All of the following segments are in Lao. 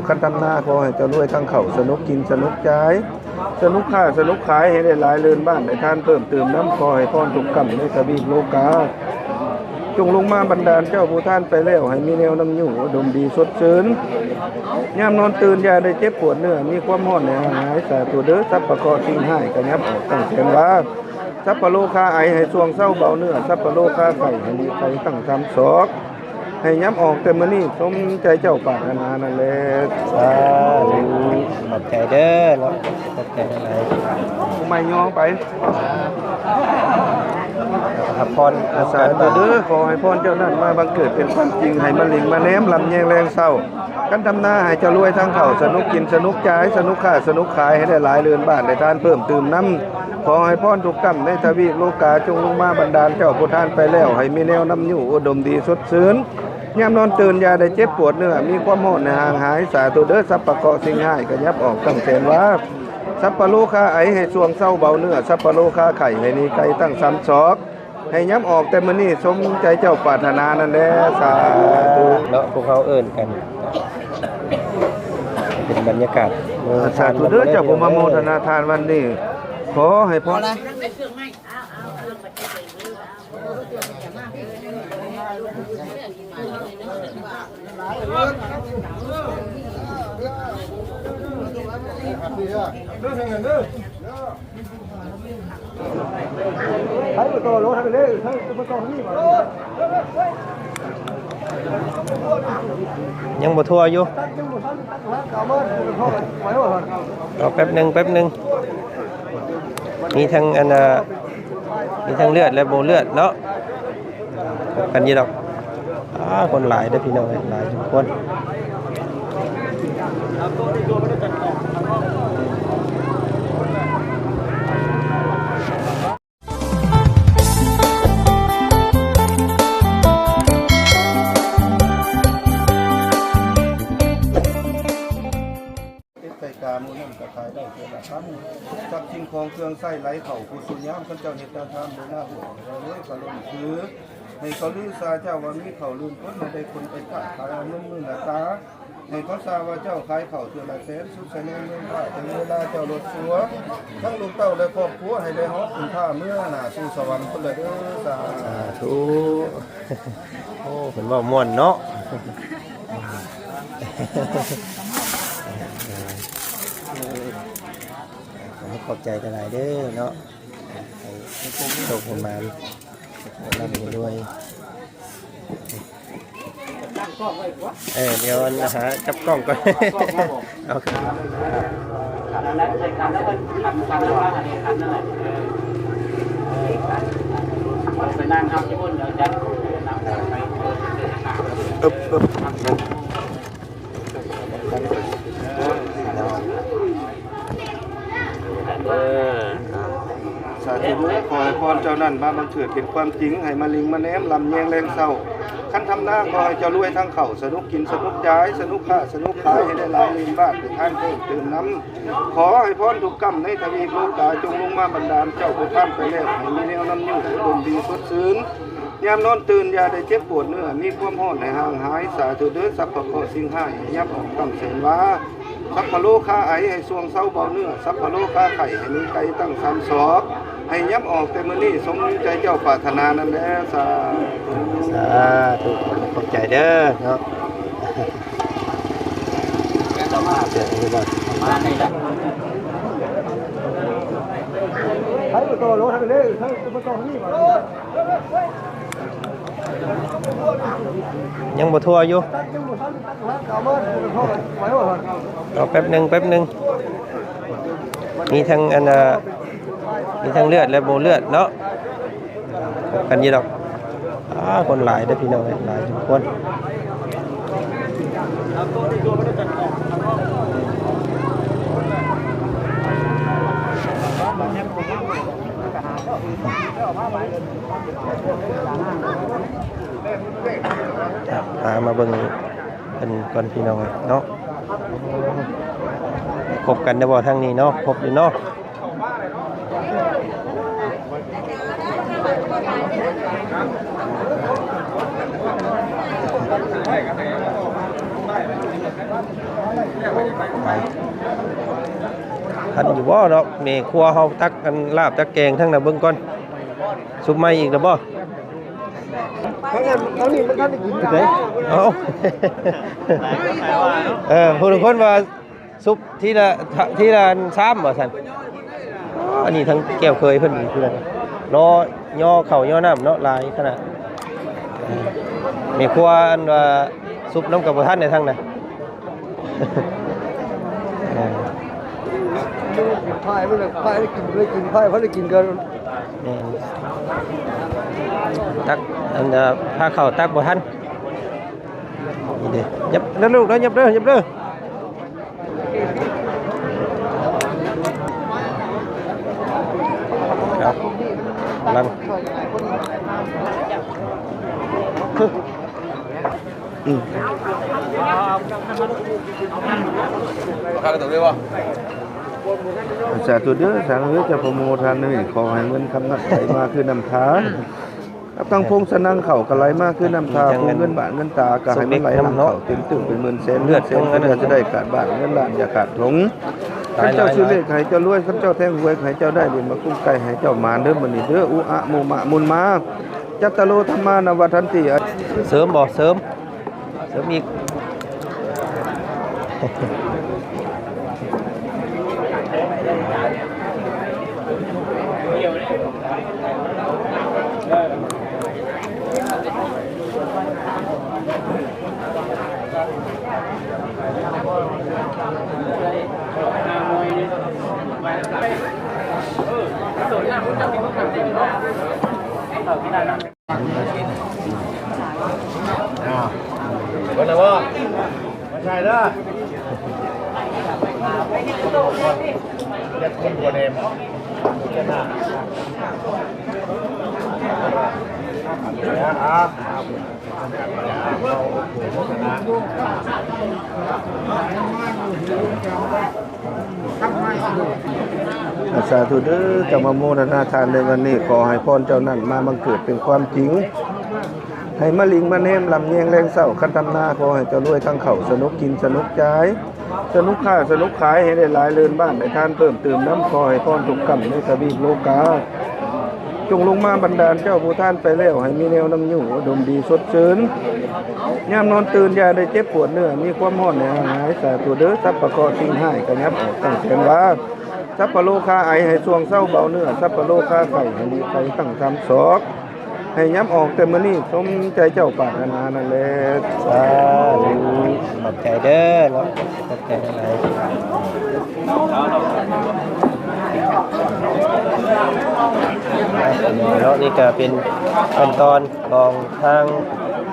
ຄັນທຳນາ ຂໍໃຫ້ເຈົ້າລວຍທັງເຂົ້າ ສະໜຸກກິນ ສະໜຸກຈ່າຍ ສະໜຸກຄ້າ ສະໜຸກຂາຍ ໃຫ້ໄດ້ຫຼາຍເລີນບ້ານໄດ້ທານເພີ່ມຕື່ມນຳ. ຂໍໃຫ້ພອນທຸກກຳໃນທະວີບໂລກາ ຈົ່ງລົງມາບັນດານເຈົ້າຜູ້ທານໄປແລ້ວ ໃຫ້ມີແນວນຳຢູ່ ອຸດົມດີສົດຊື່ນ. ຍາມນອນຕື່ນຢ່າໄດ້ເຈັບປວດເນື້ອ ມີຄວາມຮ້ອນໃຫ້ຫ່າງຫາຍ ສາທຸເດີ. ສັບພະເຄາະສິ່ງຮ້າຍ ກະຫຍັບອອກຕັ້ງແສນວາ. ສັບພະໂລຄາໄອ ໃຫ້ຊ່ວງເຊົາເບົາເນື້ອ ສັບພະໂລຄາໄຂ້ ໃຫ້ດີໄກຕັ້ງສາມສອກ ໃຫ້ຫຍັບອອກແຕ່ມື້ນີ້ ສົມໃຈເຈົ້າປາດຖະໜານັ້ນແຫຼະ. ສາທຸ ຂອບໃຈເດີເນາະ ຂອບໃຈຫຼາຍໆ. ຜູ້ໃໝ່ຍໍໄປ ຮັບພອນ ສາທຸເດີ ຂໍໃຫ້ພອນເຈົ້ານັ້ນມາບັງເກີດເປັນຄວາມຈິງ ໃຫ້ມາເລັງມາແນມ ລຳແຍງແລງເຊົ້າ. ຄັນທຳນາໃຫ້ເຈົ້າລວຍທັງເຂົ້າ ສະໜຸກກິນ ສະໜຸກຈ່າຍ ສະໜຸກຄ້າ ສະໜຸກຂາຍ ໃຫ້ໄດ້ຫຼາຍເລີນບ້ານໄດ້ທານເພີ່ມຕື່ມນຳ. ຂໍໃຫ້ພອນທຸກກຳໃນທະວີບໂລກາ ຈົ່ງລົງມາບັນດານເຈົ້າຜູ້ທານໄປແລ້ວ ໃຫ້ມີແນວນຳຢູ່ ອຸດົມດີສົດຊື່ນ. ຍາມນອນຕື່ນຢ່າໄດ້ເຈັບປວດເນື້ອ ມີຄວາມຮ້ອນໃຫ້ຫ່າງຫາຍ ສາທຸເດີ. ສັບພະເຄາະສິ່ງຮ້າຍ ກະຫຍັບອອກຕັ້ງແສນວາ. ສັບພະໂລຄາໄອ ໃຫ້ຊ່ວງເຊົາເບົາເນື້ອ ສັບພະໂລຄາໄຂ້ ໃຫ້ໜີໄກຕັ້ງສາມສອກ. ໃຫ້ຫຍັບອອກແຕ່ມື້ນີ້ ສົມໃຈເຈົ້າປາດຖະໜານັ້ນແຫຼະ. ສາທຸເນາະ ພວກເຮົາເອີ້ນກັນ ເປັນບັນຍາກາດ ສາທຸເດີ ເຈົ້າຜູ້ມາໂມທະນາທານວັນນີ້ ຂໍໃຫ້ພອນ. ຍັງບໍ່ທົ່ວຢູ່ ລໍແປັບໜຶ່ງ ແປັບໜຶ່ງ. ມີທັງອັນ ເອີ ມີທັງເລືອດ ແລະ ບໍ່ເລືອດເນາະ. ກັນຢູ່ດອກ. ອ້າ ຄົນຫຼາຍເດີພີ່ນ້ອງເອີຍ ຫຼາຍທຸກຄົນ. ເຮັດໄກ່ກາໝູ່ນັ້ນກະຂາຍໄດ້ເທື່ອລະພັນ. ຊັບສິ່ງຂອງເຄື່ອງໃຊ້ໄຫຼເຂົ້າຜູ້ສູ່ຍາມ. ຄັນເຈົ້າເຮັດຕາທານໂດຍໜ້າໂຫດ ເລີຍກະລົ້ນຄື ໃຫ້ເຂົາລືຊາເຈົ້າວ່າມີເຂົ້າລືນຄົນ ໃຫ້ໄດ້ຄົນໄປຄ້າຂາຍເອົາເງິນມື້ໜ້າຕາ. ໃຫ້ເຂົາຊາວ່າເຈົ້າຂາຍເຂົ້າເທື່ອລະແສນ ສຸດສະແນງເມືອງພາ ເຖິງເວລາເຈົ້າລົດຊົ່ວ ທັງລູກເຕົ້າ ແລະ ຄອບຄົວ ໃຫ້ໄດ້ເຫາະຂຶ້ນຟ້າເມືອໜ້າສູ່ສະຫວັນພຸ້ນລະເດີ. ສາ ສາທຸ. ໂອ້ ເພິ່ນເວົ້າມ່ວນເນາະ. ຂອບໃຈຫຼາຍໆເດີເນາະ ໃຫ້ໂຊກໃຫ້ໝານ ໃຫ້ລ່ຳໃຫ້ລວຍ. ເອີ ດຽວອັນຫາຈັບກ້ອງກ່ອນ ເອົາ ໄປນັ່ງຮັບທີ່ພຸ້ນ ດຽວຈັດ ເອີ ເອີ. ສາທຸເດີ ຂໍໃຫ້ພອນເຈົ້ານັ້ນມາບັງເກີດເປັນຄວາມຈິງ ໃຫ້ມາເລັງມາແນມ ລຳແຍງແລງເຊົ້າ. ຄັນທຳນາ ຂໍໃຫ້ເຈົ້າລວຍທັງເຂົ້າ ສະໜຸກກິນ ສະໜຸກຈ່າຍ ສະໜຸກຄ້າ ສະໜຸກຂາຍ ໃຫ້ໄດ້ຫຼາຍເລີນບ້ານໄດ້ທານເພີ່ມຕື່ມນຳ. ຂໍໃຫ້ພອນທຸກກຳໃນທະວີບໂລກາ ຈົ່ງລົງມາບັນດານເຈົ້າຜູ້ຜ່ານໄປແລ້ວ ໃຫ້ມີແນວນຳຢູ່ ອຸດົມດີສົດຊື່ນ. ຍາມນອນຕື່ນຢ່າໄດ້ເຈັບປວດເນື້ອ ມີຄວາມຮ້ອນໃຫ້ຫ່າງຫາຍ ສາທຸເດີ. ສັບພະເຄາະສິ່ງຮ້າຍໃຫ້ຫຍັບອອກຕັ້ງແສນວາ. ສັບພະໂລຄາໄອໃຫ້ຊ່ວງເຊົາເບົາເນື້ອ ສັບພະໂລຄາໄຂ້ໃຫ້ໜີໄກຕັ້ງສາມສອກ ໃຫ້ຫຍັບອອກແຕ່ມື້ນີ້ ສົມໃຈເຈົ້າປາດຖະໜານັ້ນແຫຼະ. ສາທຸ ສາທຸ ຂອບໃຈເດີເນາະ. ຍັງບໍ່ທົ່ວຢູ່ ລໍແປັບໜຶ່ງ ແປັບໜຶ່ງ. ມີທັງອັນ ເອີ ມີທັງເລືອດ ແລະ ບໍ່ເລືອດເນາະ. ກັນຢູ່ດອກ. ອ້າ ຄົນຫຼາຍເດີພີ່ນ້ອງເອີຍ ຫຼາຍທຸກຄົນ. ອ່ະ ພາມາເບິ່ງເພິ່ນກ່ອນພີ່ນ້ອງເນາະ. ຄົບກັນແລ້ວບໍ່ທາງນີ້ເນາະ? ຄົບຢູ່ເນາະ. ອ່ະ ທັນຢູ່ບໍ່ເນາະ? ແມ່ຄົວເຮົາຕັກອັນລາບຕັກແກງທັງນັ້ນເບິ່ງກ່ອນ. ຊຸບໃໝ່ອີກແລ້ວບໍ່? ທາງນັ້ນ ທາງນີ້ມັນທັນໄດ້ກິນເດ້. ເອົ້າ ເອີ ຜູ້ລາງຄົນວ່າຊຸບທີລະ ທີລະຊາມວ່າຊັ້ນ. ອັນນີ້ທັງແກ້ວເຄີຍເພິ່ນນີ້ຄືກັນ ລໍຍໍເຂົ້າຍໍນ້ຳເນາະ ຫຼາຍຂະໜາດ. ແມ່ຄົວອັນວ່າຊຸບນຳກັບບໍ່ທັນໃດທັງນັ້ນ. ພາຍມັນພາຍໄດ້ກິນ ໄດ້ກິນ ພາຍ ພາຍໄດ້ກິນກໍ ແມ່ນ ຕັກອັນ ພາເຂົ້າຕັກບໍ່ທັນ. ນີ້ເດ້ ຫຍັບເດີລູກເດີ ຫຍັບເດີ ຫຍັບເດີ. ເອົາ ກຳລັງ ອືມ ສາທຸເດີ ສາທຸເດີ ເຈົ້າພະໂມທານນີ້ ຂໍໃຫ້ເງິນຄຳນັ້ນໄຫຼມາຄືນ້ຳທາ ກັບທັງພົງສະນັງເຂົ້າກໍໄຫຼມາຄືນ້ຳທາ ຜູ້ເງິນບາດເງິນຕາກໍໃຫ້ມັນໄຫຼຫຼັ່ງເຂົ້າເຕັມຕຶ້ງເປັນໝື່ນແສນເງິນແສນ ເພື່ອຈະໄດ້ກາດບ້ານເງິນລ້ານ ຢ່າຂາດຖົງ. ຄັນເຈົ້າຊື້ເລກໃຫ້ເຈົ້າລວຍ ຄັນເຈົ້າແທງຫວຍໃຫ້ເຈົ້າໄດ້ ເປັນໝາກກຸ້ງໄກ່ໃຫ້ເຈົ້າໝານເດີ ມື້ນີ້ເດີ. ອຸອະມຸມະມຸນມາ ຈັດຕະໂລທຳມານະວັດທັນຕິ. ເສີມບໍ່? ເສີມ ເສີມອີກ. ອ້າວ ເບິດແລ້ວບໍ່? ມາໃສ່ເດີ ເຈັດຄົນບໍ່ແດ່ ເຈັດໜ້າ ເອົາ ເອົາ. ສາທຸເດີ ເຈົ້າມາໂມທະນາທານໃນວັນນີ້ ຂໍໃຫ້ພອນເຈົ້ານັ້ນມາບັງເກີດເປັນຄວາມຈິງ ໃຫ້ມາລິງມາແນມ ລຳແຍງແລງເຊົ້າ ຄັນທຳນາ ຂໍໃຫ້ເຈົ້າລວຍທັງເຂົ້າ ສະໜຸກກິນ ສະໜຸກຈ່າຍ ສະໜຸກຄ້າ ສະໜຸກຂາຍ ໃຫ້ໄດ້ຫຼາຍເລີນບ້ານ ໄດ້ທານເພີ່ມຕື່ມນຳ ຂໍໃຫ້ພອນທຸກກຳໃນທະວີບໂລກາ ຈົ່ງລົງມາບັນດານເຈົ້າຜູ້ທານໄປແລ້ວ ໃຫ້ມີແນວນຳຢູ່ ອຸດົມດີສົດຊື່ນ ຍາມນອນຕື່ນຢ່າໄດ້ເຈັບປວດເນື້ອ ມີຄວາມຮ້ອນໃຫ້ຫ່າງຫາຍ ສາທຸເດີ ສັບພະເຄາະສິ່ງຮ້າຍກະຫຍັບອອກຕັ້ງແສນວາ ສັບພະໂລຄາໄອໃຫ້ຊ່ວງເຊົາເບົາເນື້ອ ສັບພະໂລຄາໄຂ້ໃຫ້ຫຼີກໄພທັງສາມສອກ ໃຫ້ຫຍັບອອກແຕ່ມື້ນີ້ ສົມໃຈເຈົ້າປາດຖະໜານັ້ນແລະ ສາທຸ ຂອບໃຈເດີເນາະ ຂອບໃຈຫຼາຍໆ ເນາະ ນີ້ກະເປັນຂັ້ນຕອນ ຂອງທາງ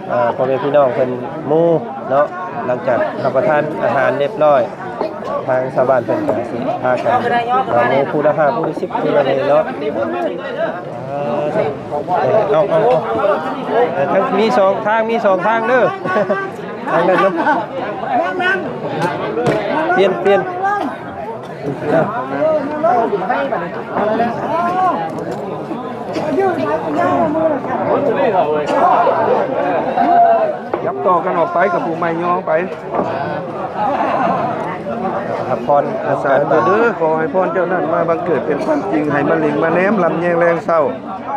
ເອີ ພໍ່ແມ່ພີ່ນ້ອງເພິ່ນໝູ່ເນາະ ຫຼັງຈາກຮັບປະທານອາຫານຮຽບຮ້ອຍ ທາງຊາວບ້ານເພິ່ນກະຊິພາກັນມາໝູ່ຜູ້ລະຫ້າ ຜູ້ລະສິບ ຜູ້ລະນີ້ເນາະ ເອີ ເອົາ ເອົາ ເອົາ ເອີ ທັງ ມີສອງທາງ ມີສອງທາງເດີ ທາງນັ້ນເນາະ ປ່ຽນ ປ່ຽນ. ຫຍັບຕໍ່ກັນອອກໄປກັບຜູ້ໃໝ່ຍ່ອງໄປ ຮັບພອນ ສາທຸເດີ ຂໍໃຫ້ພອນເຈົ້ານັ້ນມາບັງເກີດເປັນຄວາມຈິງ ໃຫ້ມາລິງມາແນມ ລຳແຍງແລງເຊົ້າ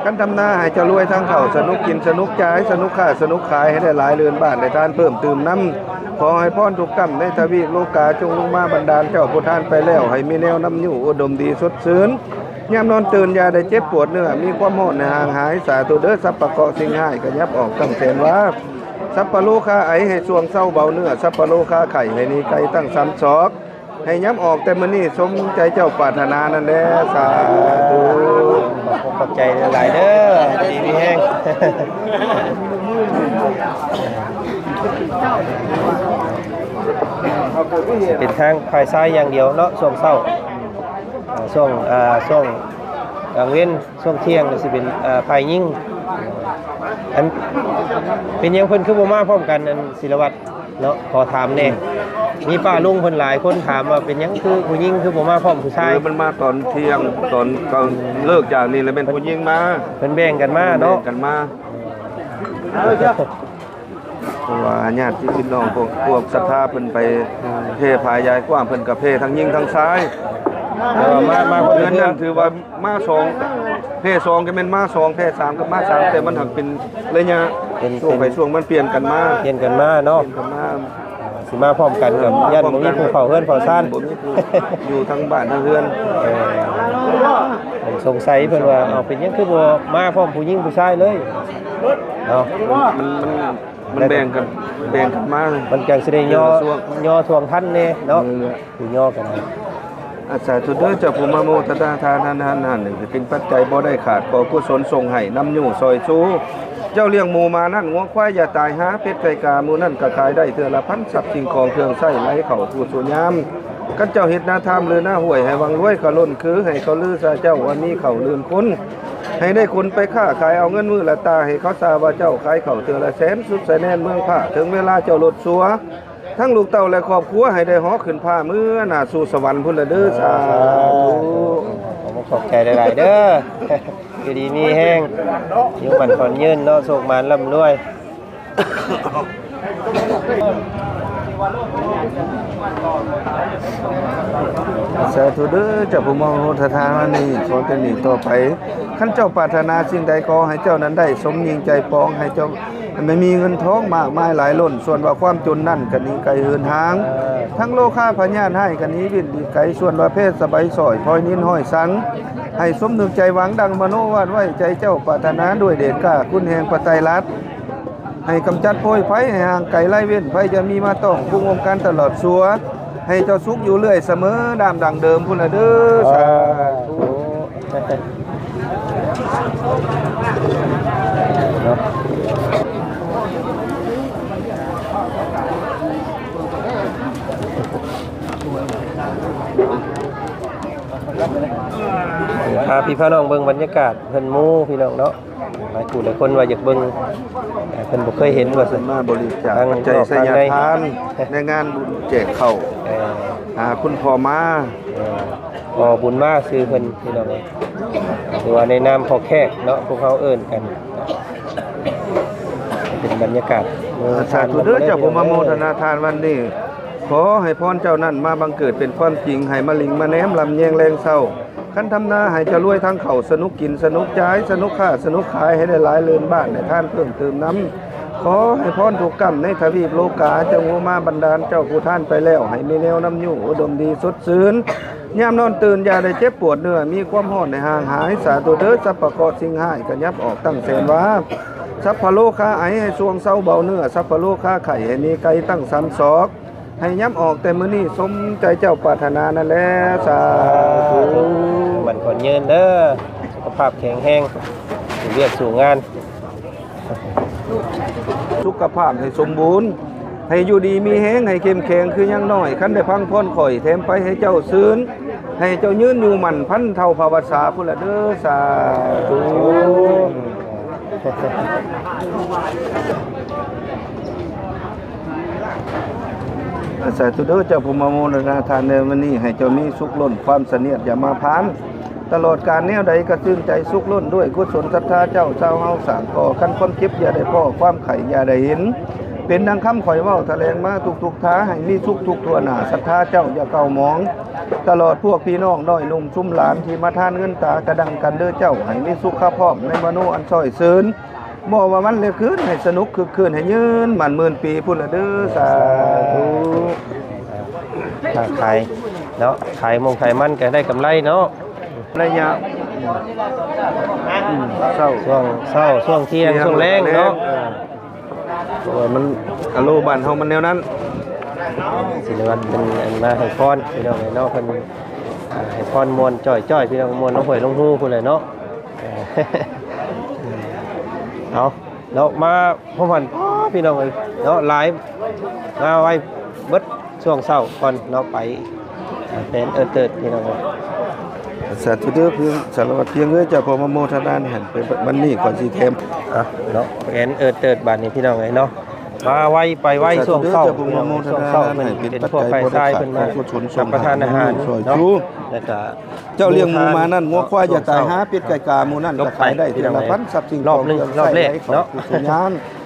ຄັນທຳນາໃຫ້ເຈົ້າລວຍທັງເຂົ້າ ສະໜຸກກິນ ສະໜຸກຈ່າຍ ສະໜຸກຄ້າ ສະໜຸກຂາຍ ໃຫ້ໄດ້ຫຼາຍເລີນບ້ານ ໄດ້ທານເພີ່ມຕື່ມນຳ ຂໍໃຫ້ພອນທຸກກຳໃນທະວີບໂລກາ ຈົ່ງລົງມາບັນດານເຈົ້າຜູ້ທານໄປແລ້ວ ໃຫ້ມີແນວນຳຢູ່ ອຸດົມດີສົດຊື່ນ ຍາມນອນຕື່ນຢ່າໄດ້ເຈັບປວດເນື້ອ ມີຄວາມຮ້ອນໃຫ້ຫ່າງຫາຍ ສາທຸເດີ ສັບພະເຄາະສິ່ງຮ້າຍກະຫຍັບອອກຕັ້ງແສນວາ ສັບພະໂລຄາໄອໃຫ້ຊ່ວງເຊົາເບົາເນື້ອ ສັບພະໂລຄາໄຂ້ໃຫ້ໜີໄກຕັ້ງສາມສອກ ໃຫ້ຫຍັບອອກແຕ່ມື້ນີ້ ສົມໃຈເຈົ້າປາດຖະໜານັ້ນແລະ ສາທຸ ຂອບໃຈຫຼາຍໆເດີ ຢູ່ດີມີແຮງ ເປັນທາງຝ່າຍຊາຍຢ່າງດຽວເນາະ ຊ່ວງເຊົ້າ ເອີ ຊ່ວງ ເອີ ຊ່ວງກາງເວັນ ຊ່ວງທ່ຽງກໍຊິເປັນ ເອີ ຝ່າຍຍິງ ອັນ ເປັນຫຍັງເພິ່ນຄືບໍ່ມາພ້ອມກັນ ອັນ ສິລະວັດ ເນາະ ຂໍຖາມແດ່ ມີປ້າລຸງເພິ່ນຫຼາຍຄົນຖາມວ່າເປັນຫຍັງຄືຜູ້ຍິງຄືບໍ່ມາພ້ອມຜູ້ຊາຍ ເອີ ມັນມາຕອນທ່ຽງ ຕອນກາງ ເລີກຈາກນີ້ແລ້ວແມ່ນຜູ້ຍິງມາ ເພິ່ນແບ່ງກັນມາເນາະ ແບ່ງກັນມາ ເອີ ວ່າຍາດພີ່ນ້ອງພວກ ພວກສັດທາເພິ່ນໄປແຜ່ຜ້າຢາຍກວ້າງ ເພິ່ນກໍແຜ່ທັງຍິງທັງຊາຍ. ແຕ່ວ່າມາ ມາຄົນລະເທື່ອ ເດືອນນັ້ນຖືວ່າມາສອງ ແຜ່ສອງກໍແມ່ນມາສອງ ແຜ່ສາມກໍມາສາມ ແຕ່ມັນຫາກເປັນໄລຍະ ເປັນ ຊ່ວງ ເປັນ ໄປຊ່ວງມັນປ່ຽນກັນມາ ປ່ຽນກັນມາເນາະ ປ່ຽນກັນມາ. ຊິມາພ້ອມກັນກັບ ເອີ ຢ້ານບໍ່ມີຜູ້ເຝົ້າເຮືອນເຝົ້າຊານ ບໍ່ມີຜູ້ຢູ່ທັງບ້ານທັງເຮືອນ. ເອີ ເພິ່ນສົງໄສ ເພິ່ນວ່າ ເອົາ ເປັນຫຍັງຄືບໍ່ມາພ້ອມຜູ້ຍິງຜູ້ຊາຍເລີຍເນາະ. ມັນ ມັນ ມັນແບ່ງກັນ ແບ່ງກັນມາ ມັນຈັ່ງຊິໄດ້ຍໍ ຍໍທວງທັນແດ່ເນາະ ເອີ ຜູ້ຍໍກັນ. ອາ ສາທຸເດີ ເຈົ້າຜູ້ມາໂມທະນາທານຫັ້ນ ຫັ້ນ ຫັ້ນ ເປັນປັດໄຈບໍ່ໄດ້ຂາດ ຂໍກຸສົນສົ່ງໃຫ້ນຳຢູ່ຊ່ອຍຊູ. ເຈົ້າລ້ຽງໝູໝານັ້ນ ງົວຄວາຍຢ່າຕາຍຫາ ເປັດໄກ່ກາໝູນັ້ນກໍຂາຍໄດ້ເທື່ອລະພັນ ຊັບສິ່ງຂອງເຄື່ອງໃຊ້ໄຫຼເຂົ້າສູ່ສູ່ຍາມ. ຄັນເຈົ້າເຮັດນາທາມຫຼືນາຫ້ວຍ ໃຫ້ວັງລວຍເຂົາລົ້ນຄື ໃຫ້ເຂົາລືຊາເຈົ້າວ່າມີເຂົ້າລືນຄົນ ໃຫ້ໄດ້ຄົນໄປຄ້າຂາຍເອົາເງິນມື້ລະຕາ ໃຫ້ເຂົາຊາວ່າເຈົ້າຂາຍເຂົ້າເທື່ອລະແສນ ສຸດຊາຍແດນເມືອງພາກ ເຖິງເວລາເຈົ້າລົດຊົ່ວ ທັງລູກເຕົ້າ ແລະ ຄອບຄົວ ໃຫ້ໄດ້ເຫາະຂຶ້ນຟ້າເມືອໜ້າສູ່ສະຫວັນພຸ້ນລະເດີ. ສາທຸ ຂອບອົກຂອບໃຈຫຼາຍໆເດີ ຢູ່ດີມີແຮງ ອາຍຸໝັ້ນຂວັນຍືນເນາະ ໂຊກໝານລ່ຳລວຍ. ສາທຸເດີ ເຈົ້າຜູ້ມາໂມທະນາມານີ້ ຂໍແຕ່ນີ້ຕໍ່ໄປ ຄັນເຈົ້າປາດຖະໜາສິ່ງໃດ ຂໍໃຫ້ເຈົ້ານັ້ນໄດ້ສົມຍິ່ງໃຈປອງ ໃຫ້ເຈົ້າ ແມ່ນມີເງິນທອງມາກມາຍຫຼາຍລົ້ນ, ສ່ວນວ່າຄວາມຈົນນັ້ນກະໜີໄກເຫີນຫ່າງ, ທັງໂລຄາພະຍາດຮ້າຍກະໜີວິນຫຼີກໄກ, ສ່ວນວ່າແພດສະໄບສ້ອຍ ພອຍນິນຫ້ອຍສັງ ໃຫ້ສົມນຶກໃຈຫວັງ ດັ່ງມະໂນວາດໄວ້ໃຈເຈົ້າປາດຖະໜາດ້ວຍເດດກ້າຄຸນແຫ່ງພະໄຕລັດ, ໃຫ້ກຳຈັດໂພຍໄພ ໃຫ້ຫ່າງໄກໄລເວນໄພ ຢ່າມີມາຕ້ອງກຸງວົງການຕະຫຼອດຊົ່ວ, ໃຫ້ເຈົ້າສຸກຢູ່ເລື້ອຍສະເໝີ ດາມດັ່ງເດີມພຸ້ນລະເດີ. ສາທຸ. ເນາະ ພາພີ່ພານ້ອງເບິ່ງບັນຍາກາດເຮືອນໝູພີ່ນ້ອງເນາະ. ຫຼາຍຜູ້ຫຼາຍຄົນວ່າຢາກເບິ່ງ ເອີ ເພິ່ນບໍ່ເຄີຍເຫັນວ່າຊັ້ນ ມາບໍລິຈາກປັດໄຈໄຊຍະທານໃນງານບຸນແຈກເຂົ້າ ເອີ ຫາຄຸນພໍ່ມາ ເອີ ພໍ່ບຸນມາຊື່ເພິ່ນພີ່ນ້ອງເອີຍ ຫຼືວ່າໃນນາມພໍ່ແຂກເນາະ ພວກເຮົາເອີ້ນກັນ. ເປັນບັນຍາກາດ ສາທຸເດີ ເຈົ້າຜູ້ມາໂມທະນາທານວັນນີ້ ຂໍໃຫ້ພອນເຈົ້ານັ້ນມາບັງເກີດເປັນຄວາມຈິງ ໃຫ້ມາລິງມາແນມລຳແຍງແລງເຊົ້າ ຄັນທຳນາໃຫ້ຈະລວຍທາງເຂົ້າ ສະໜຸກກິນສະໜຸກຈ່າຍ ສະໜຸກຄ້າສະໜຸກຂາຍ ໃຫ້ໄດ້ຫຼາຍເລີນບ້ານ ໃຫ້ທານເພີ່ມເຕີມນຳ. ຂໍໃຫ້ພອນທຸກກຳໃນທະວີບໂລກາ ເຈົ້າງູມາບັນດານເຈົ້າຜູ້ທານໄປແລ້ວ ໃຫ້ມີແນວນຳຢູ່ອຸດົມດີສົດຊື່ນ ຍາມນອນຕື່ນຢ່າໄດ້ເຈັບປວດເນື້ອ ມີຄວາມຮ້ອນໃຫ້ຫ່າງຫາຍ. ສາທຸເດີ ສັບພະເຄາະສິ່ງຮ້າຍກະຫຍັບອອກຕັ້ງແສນວາ ສັບພະໂລຄາໄອໃຫ້ຊ່ວງເຊົາເບົາເນື້ອ ສັບພະໂລຄາໄຂ້ໃຫ້ໜີໄກຕັ້ງສາມສອກ ໃຫ້ຫຍັບອອກແຕ່ມື້ນີ້ ສົມໃຈເຈົ້າປາດຖະໜານັ້ນແຫຼະ. ສາທຸ. ໝັ້ນຂວັນຍືນເດີ ສຸຂະພາບແຂງແຮງ ສູ່ວຽກສູ່ງານ ສຸຂະພາບໃຫ້ສົມບູນ ໃຫ້ຢູ່ດີມີແຮງ ໃຫ້ເຂັ້ມແຂງຄືຍັງນ້ອຍ ຄັນໄດ້ຟັງພອນຂ້ອຍ ແຖມໄປໃຫ້ເຈົ້າຊື່ນ ໃຫ້ເຈົ້າຍືນຢູ່ໝັ້ນພັນເທົ່າພະວັດສາພຸ້ນລະເດີ. ສາທຸ. ສາທຸເດີ ເຈົ້າຜູ້ມາໂມທະນາທານໃນວັນນີ້ ໃຫ້ເຈົ້າມີສຸກລົ້ນຄວາມສະຫງຽດຢ່າມາພານ ຕະຫຼອດການແນວໃດກະຊື່ນໃຈສຸກລົ້ນດ້ວຍກຸສົນສັດທາເຈົ້າຊາວເຮົາສ້າງກໍ່ ຄັນຄວາມເຈັບຢ່າໄດ້ພໍ້ ຄວາມໄຂ້ຢ່າໄດ້ເຫັນ ເປັນດັ່ງຄຳຂ້ອຍເວົ້າຖະແຫຼງມາທຸກໆທ່າ ໃຫ້ມີສຸກທຸກທົ່ວໜ້າ ສັດທາເຈົ້າຢ່າເກົ່າໝອງ ຕະຫຼອດພວກພີ່ນ້ອງນ້ອຍໜຸ່ມຊຸມຫຼານທີ່ມາທານເງິນຕາກະດັງກັນເດີເຈົ້າ ໃຫ້ມີສຸຂະພອບໃນມະໂນອັນຊ່ອຍຊື່ນ ບໍ່ວ່າວັນແລະຄືນ ໃຫ້ສະໜຸກຄຶກຄື້ນ ໃຫ້ຍືນໝັ້ນໝື່ນປີພຸ້ນລະເດີ. ສາທຸ. ຄ້າຂາຍເນາະ ຂາຍມົງຂາຍມັນກະໄດ້ກຳໄລເນາະ ໄລຍະ ອືມ ເຊົ້າ ຊ່ວງເຊົ້າ ຊ່ວງທ່ຽງ ທ່ຽງ ຊ່ວງແລງເນາະ ເອີ ເພາະວ່າມັນ ອາໂລບ້ານເຮົາມັນແນວນັ້ນ. ສິລະວັດເພິ່ນ ອັນ ມາໃຫ້ພອນພີ່ນ້ອງເອີຍເນາະ ເພິ່ນ ອ່າ ໃຫ້ພອນມ່ວນຈ້ອຍໆ ພີ່ນ້ອງ ມ່ວນລົງຫ້ວຍລົງຮູພຸ້ນແຫຼະເນາະ. ເອົາເນາະ ມາ ພວກມັນ ອໍ ພີ່ນ້ອງເອີຍເນາະ ຫຼາຍ ມາໄວ້ເບິດຊ່ວງເຊົ້າກ່ອນເນາະ ໄປແປນເອີເຕີດ ພີ່ນ້ອງເອີຍ. ສາທຸເດີ ເພື່ອນສາລະວັດພຽງເອີຍ ເຈົ້າຂໍມາໂມທະນາໃຫ້ ໄປບັດນີ້ກ່ອນຊິແຖມ ອ່ະ ເນາະ ແປນເອີເຕີດບາດນີ້ ພີ່ນ້ອງເອີຍເນາະ ມາໄວໄປໄວ ຊ່ວງເຊົ້າ ພີ່ນ້ອງເອີຍ ຊ່ວງເຊົ້າເພິ່ນເປັນພວກຝ່າຍຊາຍ ເພິ່ນມາຮັບປະທານອາຫານເນາະ ແລ້ວກະ ເຈົ້າລ້ຽງໝູໝານັ້ນ ງົວຄວາຍຢ່າຕາຍຫາ ເປັດໄກ່ກາໝູນັ້ນກະຂາຍໄດ້ເທື່ອລະພັນ ຊັບສິ່ງຂອງເຄື່ອງໃຊ້ໄຫຼເຂົ້າສູ່ສູ່ຍາມ.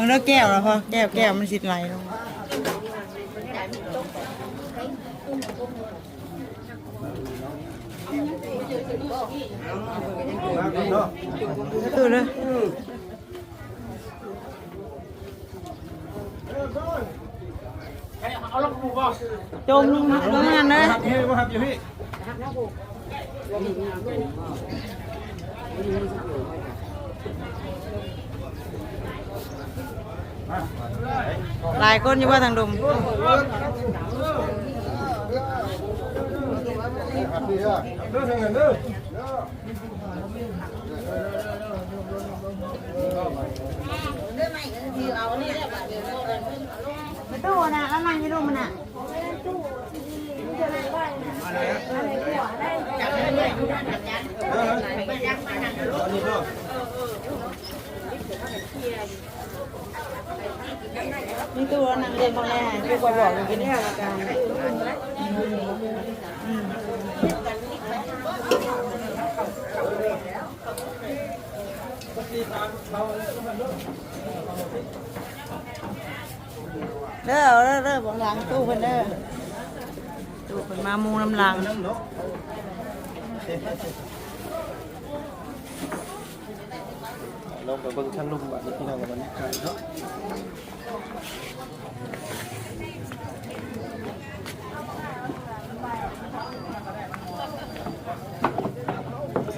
บิ่งເດີແກ້ວລະພໍ ແກ້ວ ແກ້ວມັນຊິໄຫຼລົງ. ຈົມລົງ ລົງນັ້ນເດີ. ຫຼາຍຄົນຢູ່ວ່າທາງດົງ. ປະຕູນະ ລະນັ່ງຢູ່ລຸ່ມນະ. ມີຕູ້ນັ່ງເຫຼັ້ນບໍ່ແນ່ ຄືຂ້ອຍບອກຢູ່ກິນນີ້. ເດີ ເດີ ເດີ ເບິ່ງຫຼັງຕູ້ເພິ່ນເດີ ຕູ້ເພິ່ນມາມຸງນຳຫຼັງ. ລອງໄປເບິ່ງທາງລຸ່ມບາດນີ້ພີ່ນ້ອງ ບັນຍາກາດເນາະ.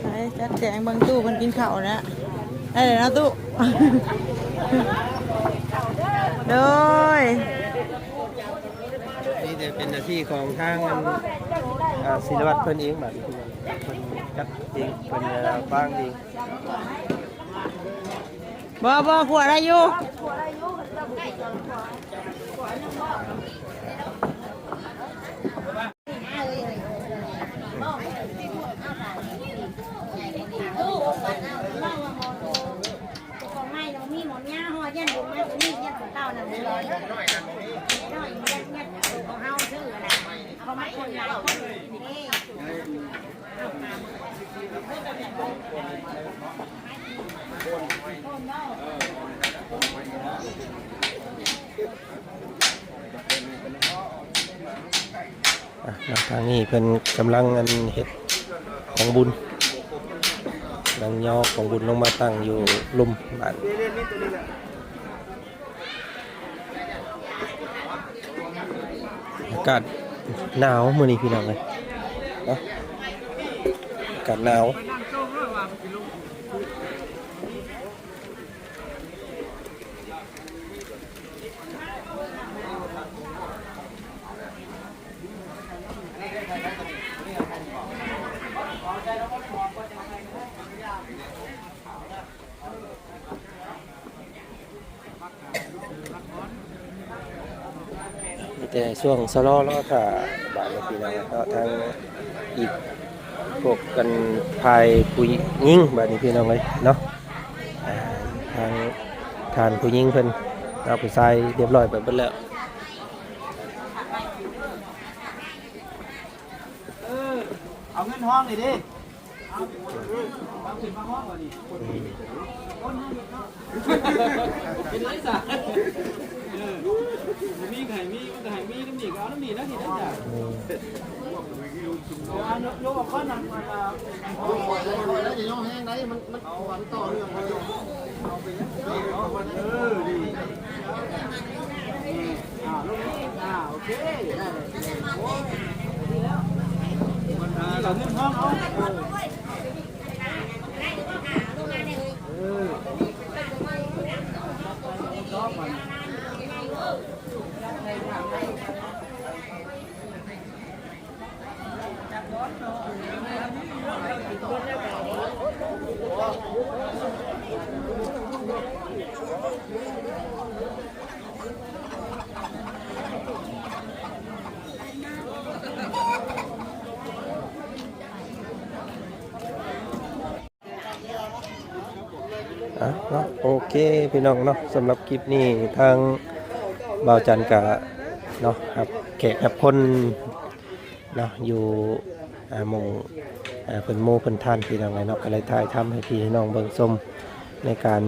ໄປຈັດແຈງເບິ່ງຕູ້ເພິ່ນກິນເຂົ້ານະ. ໄດ້ແລ້ວເນາະຕູ້. ໂດຍ ນີ້ຈະເປັນໜ້າທີ່ຂອງທາງ ອ່າ ສິລະວັດເພິ່ນເອງ ບາດນີ້ເພິ່ນຈັດເອງ ເພິ່ນວາງເອງ. ບໍ່ ບໍ່ ຂົ້ວໄດ້ຢູ່. ອ່ະ ທາງນີ້ເພິ່ນກຳລັງອັນເຮັດຂອງບຸນ ກຳລັງຍໍຂອງບຸນລົງມາຕັ້ງຢູ່ລຸ່ມບ້ານ. ອາກາດໜາວມື້ນີ້ພີ່ນ້ອງເອີຍເນາະ ອາກາດໜາວ. ມີແຕ່ຊ່ວງຊະລໍລໍຖ້າບາດນີ້ພີ່ນ້ອງເນາະ ທາງອີກພວກກັນຝ່າຍຜູ້ຍິງບາດນີ້ພີ່ນ້ອງເອີຍເນາະ ອ່າ ທາງທ່ານຜູ້ຍິງເພິ່ນເນາະ ຜູ້ຊາຍຮຽບຮ້ອຍໄປເບິດແລ້ວ. ເອີ ເອົາເງິນຫ້ອງນີ້ເດ້. ເປັນໄລຊະ ເອີ ບໍ່ມີກະໃຫ້ມີ ມັນກະໃຫ້ມີນຳນີ້ ກະເອົານຳນີ້ນະ ນີ້ນະຈ້ະ. ເອີ ເອົາ ຍົກ ຍົກອອກກ່ອນນະ ຢ່າຍົກແຮງໃດ ມັນ ມັນ ເອົາ ມັນຕໍ່ເລື່ອງ ເອີ ດີ. ອ່າ ລົງ ອ່າ ໂອເຄ ໄດ້ແລ້ວ ດີແລ້ວ ອ່າ ເອົາເງິນທອງເອົາ ເອີ ເອີ ອ່ະເນາະ ໂອເຄພີ່ນ້ອງເນາະ ສຳລັບຄລິບນີ້ທາງບ່າວຈັນກະເນາະ ຮັບແຂກຮັບຄົນເນາະ ຢູ່ ອ່າ ໝ່ອງ ອ່າ ເພິ່ນໂມເພິ່ນທານພີ່ນ້ອງເອີຍເນາະ ກະເລີຍຖ່າຍທຳໃຫ້ພີ່ໃຫ້ນ້ອງເບິ່ງຊົມໃນການ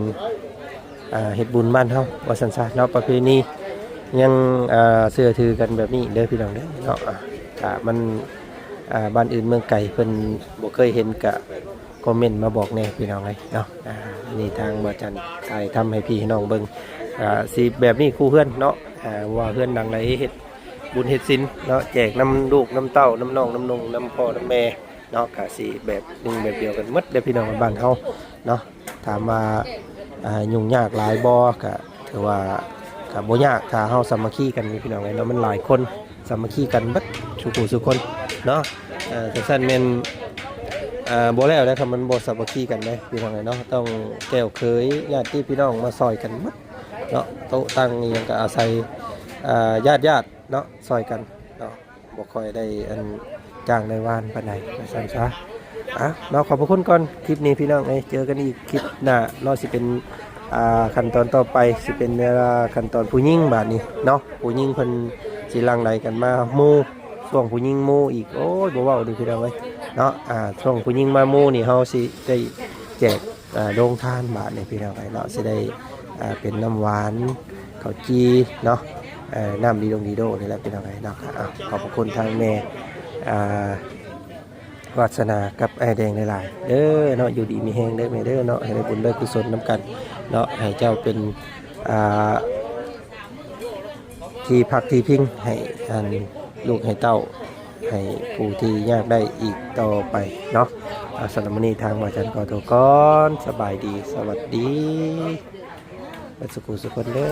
ອ່າ ເຮັດບຸນບ້ານເຮົາວ່າຊັ້ນຊະເນາະ ປະເພນີຍັງ ອ່າ ເຊື່ອຖືກັນແບບນີ້ເດີພີ່ນ້ອງເດີເນາະ. ອ່າ ຖ້າມັນ ອ່າ ບ້ານອື່ນເມືອງໄກເພິ່ນບໍ່ເຄີຍເຫັນກະຄອມເມັນມາບອກແດ່ພີ່ນ້ອງເອີຍເນາະ. ອ່າ ອັນນີ້ທາງບ່າວຈັນຖ່າຍທຳໃຫ້ພີ່ໃຫ້ນ້ອງເບິ່ງ ອ່າ ຊິແບບນີ້ຄູ່ເຮືອນເນາະ. ອ່າ ບໍ່ວ່າເຮືອນຫຼັງໃດເຮັດ ບຸນເຮັດສິນເນາະ ແຈກນຳລູກນຳເຕົ້າ ນຳນ້ອງນຳນຸ່ງ ນຳພໍ່ນຳແມ່ເນາະ ກະຊິແບບໜຶ່ງແບບດຽວກັນໝົດເດີພີ່ນ້ອງ ບ້ານເຮົາເນາະ. ຖາມວ່າ ອ່າ ຫຍຸ້ງຍາກຫຼາຍບໍ່ ກະຖືວ່າກະບໍ່ຍາກ ຖ້າເຮົາສາມັກຄີກັນນີ້ພີ່ນ້ອງເອີຍເນາະ ມັນຫຼາຍຄົນສາມັກຄີກັນເບິດສູ່ຜູ້ສູ່ຄົນເນາະ. ເອີ ຈັ່ງຊັ້ນແມ່ນ ອ່າ ບໍ່ແລ້ວເດ້ ຄັນມັນບໍ່ສາມັກຄີກັນເດ້ພີ່ນ້ອງເອີຍເນາະ ຕ້ອງແກ້ວເຂີຍ ຍາດຕິພີ່ນ້ອງມາຊ່ອຍກັນໝົດເນາະ ໂຕະຕັ່ງອີ່ຫຍັງກະອາໄສ ອ່າ ຍາດໆ ເນາະ ຊ່ອຍກັນເນາະ ບໍ່ຄ່ອຍໄດ້ອັນຈ້າງໄດ້ວານປານໃດວ່າຊັ້ນຊະ. ອ່ະເນາະ ຂອບພະຄຸນກ່ອນຄລິບນີ້ພີ່ນ້ອງເອີຍ ເຈີກັນອີກຄລິບໜ້າເນາະ ຊິເປັນ ອ່າ ຂັ້ນຕອນຕໍ່ໄປ ຊິເປັນ ອ່າ ຂັ້ນຕອນຜູ້ຍິງບາດນີ້ເນາະ ຜູ້ຍິງເພິ່ນຊິຫຼັ່ງໄຫຼກັນມາໝູ່ ຊ່ວງຜູ້ຍິງໝູ່ອີກ ໂອ້ຍ ບໍ່ເວົ້າເດີພີ່ນ້ອງເອີຍເນາະ. ອ່າ ຊ່ວງຜູ້ຍິງມາໝູ່ນີ້ ເຮົາຊິໄດ້ແຈກ ອ່າ ໂຮງທານບາດນີ້ພີ່ນ້ອງເອີຍເນາະ ຊິໄດ້ ອ່າ ເປັນນ້ຳຫວານ ເຂົ້າຈີ່ເນາະ ເອີ ນ້ຳດີດົງດີໂດນີ້ແຫຼະພີ່ນ້ອງເອີຍເນາະ. ອ່າ ຂອບພະຄຸນທາງແມ່ ອ່າ ວາດສະໜາກັບອ້າຍແດງຫຼາຍໆເດີເນາະ ຢູ່ດີມີແຮງເດີແມ່ເດີເນາະ ໃຫ້ໄດ້ບຸນໄດ້ກຸສົນນຳກັນເນາະ ໃຫ້ເຈົ້າເປັນ ອ່າ ທີ່ພັກທີ່ພິງໃຫ້ອັນລູກໃຫ້ເຕົ້າ ໃຫ້ຜູ້ທີ່ຍາກໄດ້ອີກຕໍ່ໄປເນາະ. ອ່າ ສຳລັບມື້ນີ້ທາງບ່າວຈັນຂໍໂຕກ່ອນ ສະບາຍດີ ສະຫວັດດີ ເບິດສຸຂູສຸຄົນເດີ.